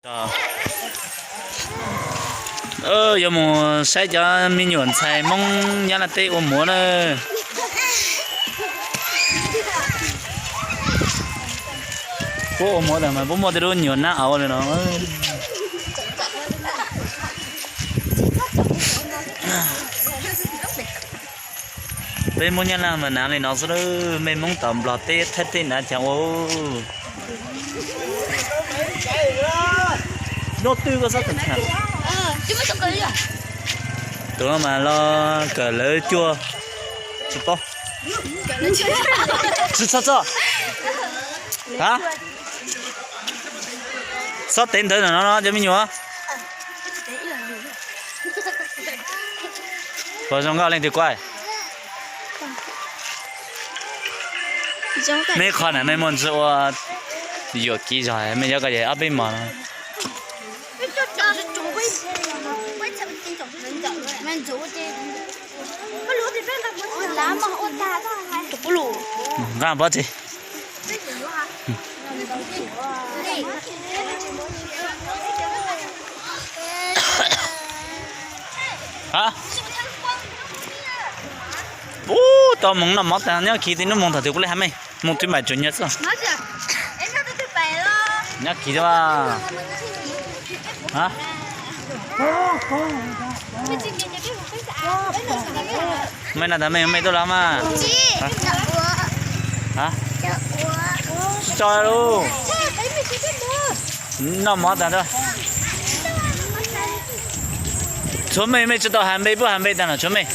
Yuav mus saib cov me nyuam ntxhais Hmoob Nyab Laj teb ua muam na. Puab ua muam tas mas puab muaj tej lub nyuam nab auv li no. Peb Hmoob Nyab Laj mas nav li no xwb, mej Hmoob tom Nplog teb Thaib teb nav cas ua. Tus no mas los kawm lawv cuaj, tsis paub, tsis txhob txog. Ha, txhob tev ntawd no no cov me nyuam. Puas zoo nkauj leej twg kuaj? Mej qhov na mej muaj ntsis ua yuam kev zog, mej yuav koj yog ob peb mos no. Nqa pob tsi. Ha, ub, tau moog noj mov tag, nyob kiv tib nub moog thaum twg kuv le ha mej moog twb mais tsuas nyiaj xwb. Nyob kiv, mej no tas mej, mej tuaj los mas. Tsis tso lawm. Noj mov tag. Tshuav mej, mej tsis tau has npe, puab has npe tag no tshuav mej.